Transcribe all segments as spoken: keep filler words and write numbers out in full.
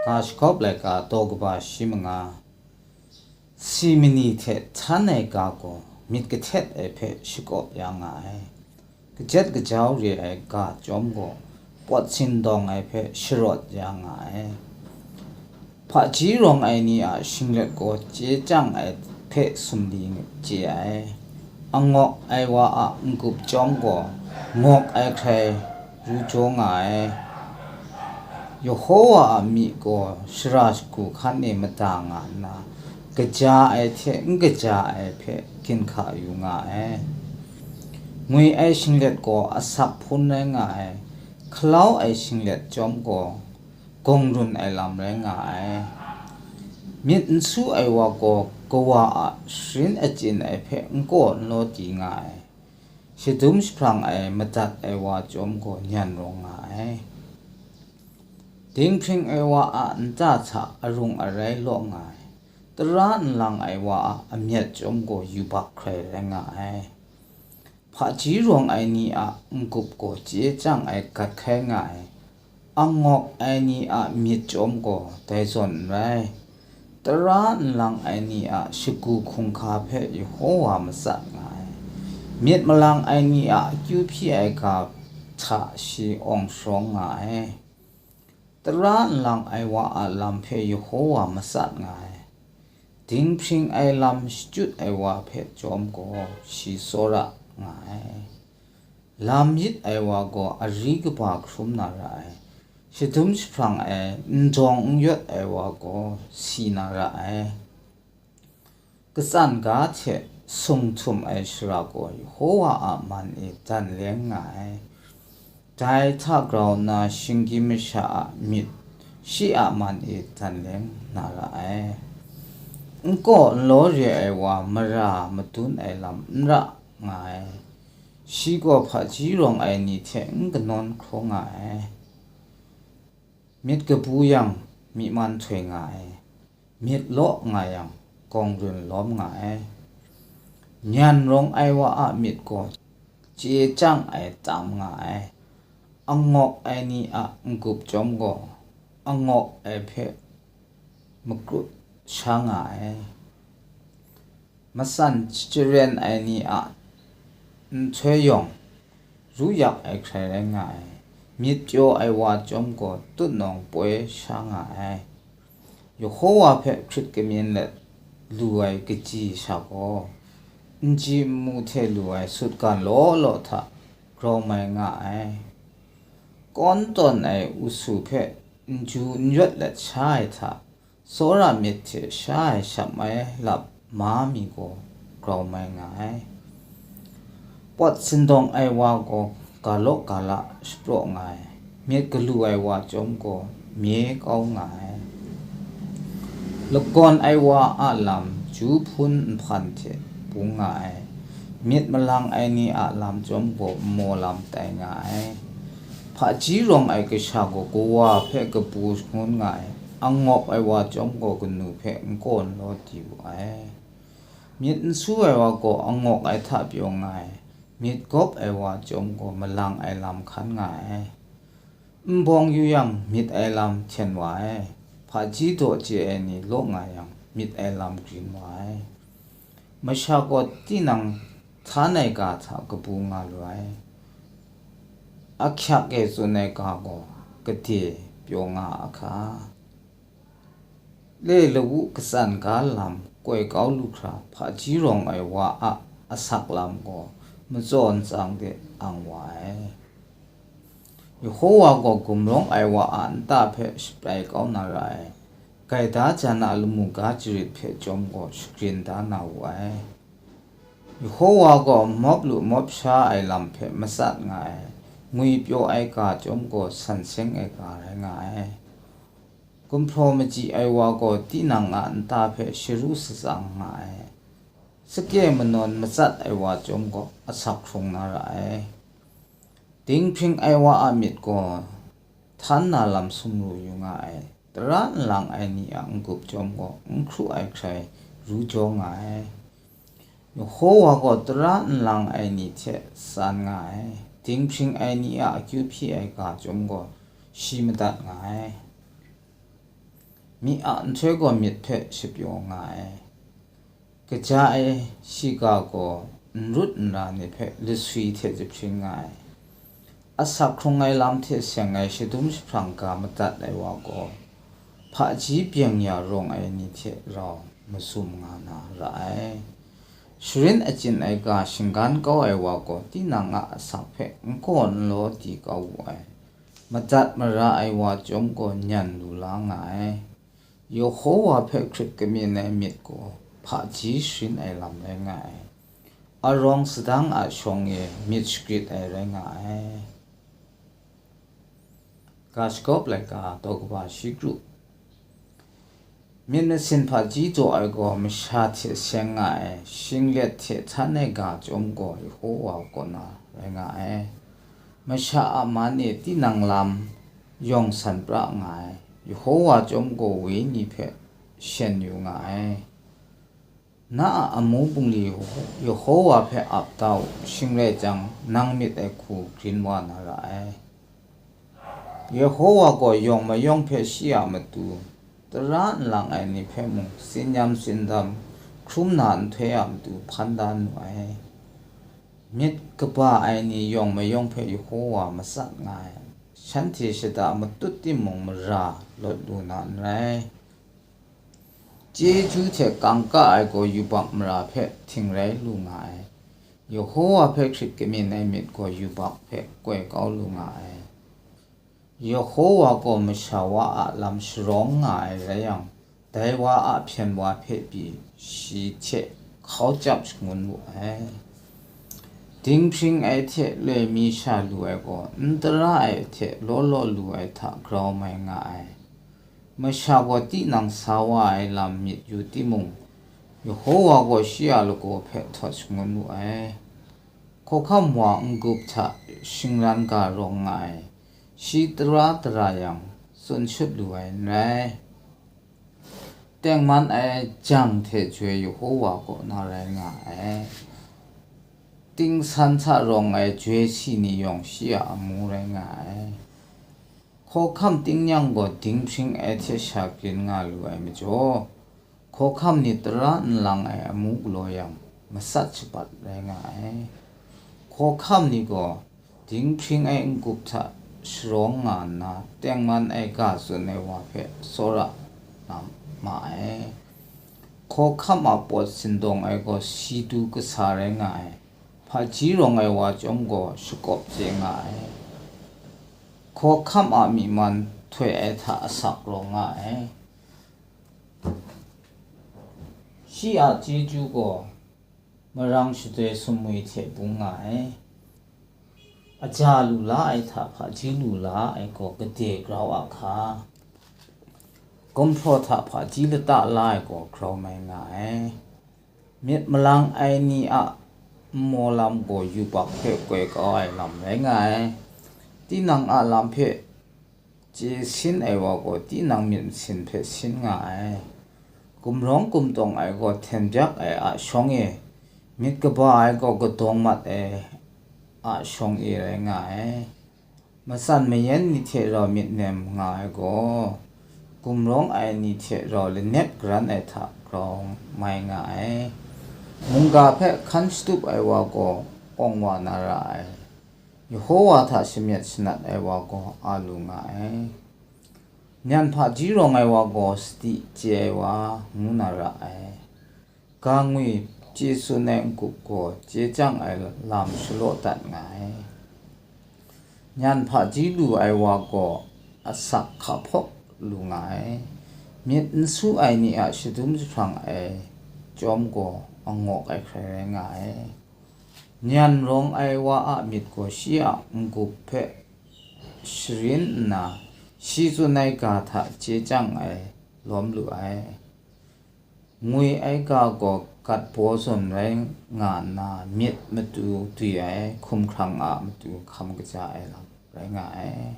Ga shagawp laika daw kaba shi manga. Si mani hte htan ai ga gaw myit kahtet ai hpe shakawp ya nga ai. Kajet kajau re ai ga chyawm gaw pawt sindawng ai hpe sharawt ya nga ai. Hpaji rawng ai ni a shinglet gaw chye chyang ai hpe sumli chye ai. Angawk ai wa a n-gup chyawm gaw ngawk ai hkrai ru jaw nga ai. Yehowa a myi gaw shara shagu hkan e mada nga nna, kaja ai hte n kaja ai hpe ginhka yu nga ai. Ngwi ai shinglet gaw asak hpun rai nga ai, hkalau ai shinglet chyawm gaw gawng run ai lam rai nga ai. Myit n su ai wa gaw kawa a sharin achyin ai hpe n kaw n law di nga ai. Shadum jahprang ai madat ai wa chyawm gaw nyan rawng nga ai. Dinghpring ai wa a nta hta arung arai law nga ai. Tara nlang ai wa a amyat chyawm gaw yubak hkrai rai nga ai. Hpaji rawng ai ni a n-gup gaw chye chyang ai gat hkai nga ai. Angawk ai ni a myit chyawm gaw dai zawn n rai. Tara nlang ai ni a shagu hkungga hpe Yehowa matsat nga ai. Myit malang ai ni a akyu hpyi ai ga hta shi awng sharawng nga ai. Tara nlang ai wa a lam hpe Yehowa matsat nga ai. Dinghpring ai lam shachyut ai wa hpe chyawm gaw shi tsawra nga ai. Lam yit ai wa gaw ari kaba hkrum na ra ai, shadum jahprang ai, n dawng n yawt ai wa gaw si na ra ai. Katsan ga hte sung htum ai shara gaw Yehowa a man e dan leng nga ai. Dai hta grau nna shinggyim masha a myit shi a man e dan leng na ra ai. N kaw n law re ai wa mara madun ai lam n ra nga ai. Shi gaw hpaji rawng ai ni hte n kanawn hkraw nga ai. Myit kabu yang, myi man htoi nga ai. Myit law nga yang, gawng run lawm nga ai. Nyan rawng ai wa a myit gaw chye chyang ai tam nga ai. Angawk ai ni a n-gup chyawm gaw, angawk ai hpe makrut sha nga ai. Matsan jaren ai ni a nhtoi yawng, ru yak ai hkrai rai nga ai. Myit pyaw ai wa chyawm gaw tutnawng poi sha nga ai. Yehowa hpe hkrit kamyin let lu ai kaji sha gaw, n ji n mu hte lu ai sutgan law law hta grau mai nga ai. Kawn tawn ai usu hpe n ju n yawt let sha ai hta, tsawra myit hte sha ai shap ai lap ma mi gaw grau mai nga ai. Pawt sindawng ai wa gaw ga law ga la shapraw nga ai, myit galu ai wa chyawm gaw mye kau nga ai. Lagawn ai wa a lam ju hpun nhpan hte bung nga ai, myit malang ai ni a lam chyawm gaw nmaw lam tai nga ai. Hpaji rawng ai kasha gaw kawa hpe kabu shangun nga ai, angawk ai wa chyawm gaw kanu hpe n kaw n law di wu ai. Myit n su ai wa gaw angawk ai hta pyaw nga ai, myit gawp ai wa chyawm gaw malang ai lam hkan nga ai. N bawng yu yang myit ai lam hten wa ai, hpaji daw chye ai ni law nga yang myit ai lam grin wa ai. Masha gaw tinang htan ai ga hta kabu nga lu ai, ahkyak e tsun ai ga gaw gade pyaw nga a hka. Le lawu katsan ga lam koi kau lu hkra hpaji rawng ai wa a asak lam gaw matsaw ntsang de ang wa ai. Yehowa gaw gumrawng ai wa a nta hpe shaprai kau na ra ai, gaida jan a lamu ga jarit hpe chyawm gaw shagrin da na wu ai. Yehowa gaw mawp lu mawp sha ai lam hpe matsat nga ai, ngwi pyaw ai ga chyawm gaw san seng ai ga rai nga ai. Gumhpraw machyi ai wa gaw tinang a nta hpe sharu shatsang nga ai, sake manawn matsat ai wa chyawm gaw asak hkrung na ra ai. Dinghpring ai wa a myit gaw htan na lam sumru yu nga ai, tara nlang ai ni a n-gup chyawm gaw n hkru ai hkrai ru jaw nga ai. Yehowa gaw tara nlang ai ni hte tsan nga ai, dinghpring ai ni a akyu hpyi ai ga chyawm gaw shi madat nga ai. Mi a nhtoi gaw myit hpe shapyaw nga ai. Kaja ai shiga gaw n rut n ra ni hpe laswi hte jahpring nga ai. Asak hkrung ai lam hte seng ai shadum jahprang ga madat ai wa gaw, hpaji byeng ya rawng ai ni hte rau masum nga na ra ai. Sharin achyin ai ga shinggan kau ai wa gaw, tinang a asak hpe n gaw n law di kau wu ai. Madat mara ai wa chyawm gaw nyan lu la nga ai. Yehowa hpe hkrit kamyin ai myit gaw hpaji sharin ai lam rai nga ai. Arawng sadang a shawng e myit shagrit ai rai nga ai. Ga shagawp laika daw kaba shi kru. Myit masin hpaji jaw ai gaw masha hte seng nga ai, shinglet hte htan ai ga chyawm gaw Yehowa kaw na rai nga ai. Masha a man e tinang lam yawng san pra nga ai, Yehowa chyawm gaw wenyi hpe shen yu nga ai. Na a amu bungli Yehowa hpe ap da u, shing rai jang, nang myit ai hku grin wa na ra ai. Yehowa gaw yawng mayawng hpe shi a matu, tara nlang ai ni hpe mung, tsinyam tsindam hkrum na nhtoi a matu hpan da nu ai. Myit kaba ai ni yawng mayawng hpe Yehowa matsat nga ai, shanhte shada matut timung mara lawt lu na n rai. Chyeju hte kangka ai gaw yubak mara hpe htingrai lu nga ai. Yehowa hpe hkrit kamyin ai myit gaw yubak hpe koi kau lu nga ai. Yehowa gaw masha wa a lam sharawng nga ai rai yang, dai wa a hpyen wa hpe pyi shi hte hkau chyap shangun wu ai. Dinghpring ai hte loi mi sha lu ai gaw, n tara ai hte law law lu ai hta grau mai nga ai. Masha gaw tinang sa wa ai lam myit yu timung, Yehowa gaw shi a lagaw hpe htawt shangun wu ai. Hkawhkam wa n-gup hta shingran ga rawng nga ai, shi tara tara yang, tsun shut lu ai n rai. Tengman ai jang hte joi Yehowa kaw na rai nga ai. Tingsan hta rawng ai joi si ni yawng shi a amu rai nga ai. Hkawhkam tingnyang gaw dinghpring ai hte sha grin nga lu ai majaw, hkawhkam ni tara nlang ai amu galaw yang, matsat shabat rai nga ai. Hkawhkam ni gaw dinghpring ai n-gup hta sharawng nga nna, tengman ai ga tsun ai wa hpe tsawra na ma ai. Hkawhkam a pawt sindawng ai gaw si du kasa rai nga ai. Hpaji rawng ai wa chyawm gaw shakawp chye nga ai. Hkawhkam a myi man htoi ai hta asak rawng nga ai. Shi a chyeju gaw marang shatoi sumwi hte bung nga ai. Aja lu la ai hta hpaji lu la ai gaw gade grau a hka, gumhpraw hta hpaji lata la ai gaw grau mai nga ai. Myit malang ai ni a nmaw lam gaw yubak hpe koi kau ai lam rai nga ai. Tinang a lam hpe chye sin ai wa gaw tinang myit masin hpe sin nga ai. Gumrawng gumtawng ai gaw hten byak ai a shawng e, myit kaba ai gaw kadawng mat ai a shawng e rai nga ai. Matsan mayan ni hte rau myit nem nga ai gaw, gumrawng ai ni hte rau lanep garan ai hta grau mai nga ai. Mungga hpe hkan shatup ai wa gaw awng wa na ra ai. Yehowa hta shamyet shanat ai wa gaw a lu nga ai. Nyan hpaji rawng ai wa gaw sadi chye ai wa ngu na ra ai. Ga ngwi chye tsun ai n-gup gaw chye chyang ai lam shalaw dat nga ai. Nyan hpaji lu ai wa gaw asak hka hpawk lu nga ai. Myit n su ai ni a shadum jahprang ai chyawm gaw angawk ai hkrai rai nga ai. Nyan rawng ai wa a myit gaw shi a n-gup hpe sharin nna, shi tsun ai ga hta chye chyang ai lawm lu ai. Ngwi ai ga gaw gat baw zawn rai nga nna, myit matu dwi ai hkumhkrang a matu hkam kaja ai lam rai nga ai.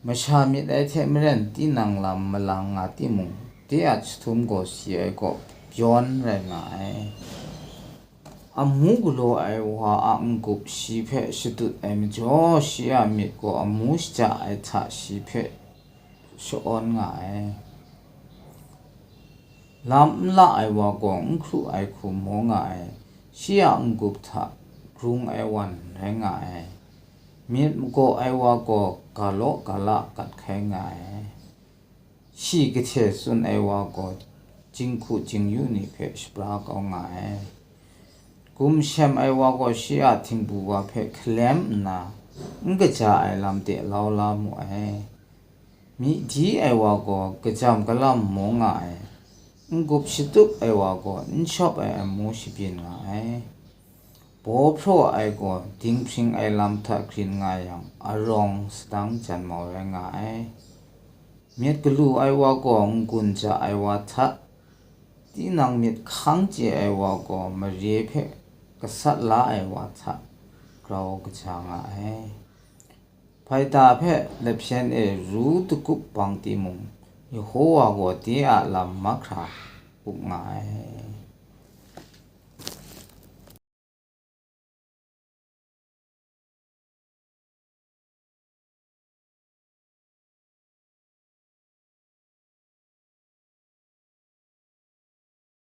Masha myit ai hte maren tinang lam malang nga timung, de a jahtum gaw si ai gaw byawn rai nga ai. Amu galaw ai wa a n-gup shi hpe shadut ai majaw, shi a myit gaw amu shaja ai hta shi hpe sha-awn nga ai. Lam n la ai wa gaw n hkru ai hku maw nga ai, shi a n-gup hta grung ai wan rai nga ai. Myit magaw ai wa gaw galaw gala gat hkai nga ai. Shi kahte tsun ai wa gaw jinghku jingyu ni hpe shapra kau nga ai. Gum shem ai wa gaw shi a htingbu wa hpe hkalem nna, n kaja ai lam de lau la mu ai. Myi di ai wa gaw kajam kalam maw nga ai, n-gup shatup ai wa gaw n shawp ai amu shabyin nga ai. Baw hpraw ai gaw dinghpring ai lam hta grin nga yang, arawng sadang janmau rai nga ai. Myit galu ai wa gaw n-gun ja ai wa hta, tinang myit hkang chye ai wa gaw mare hpe gasat la ai wa hta grau kaja nga ai. Hpaida hpe lepshen e ru dagup bang timung, Yehova gaw de a lam mahkra up nga ai.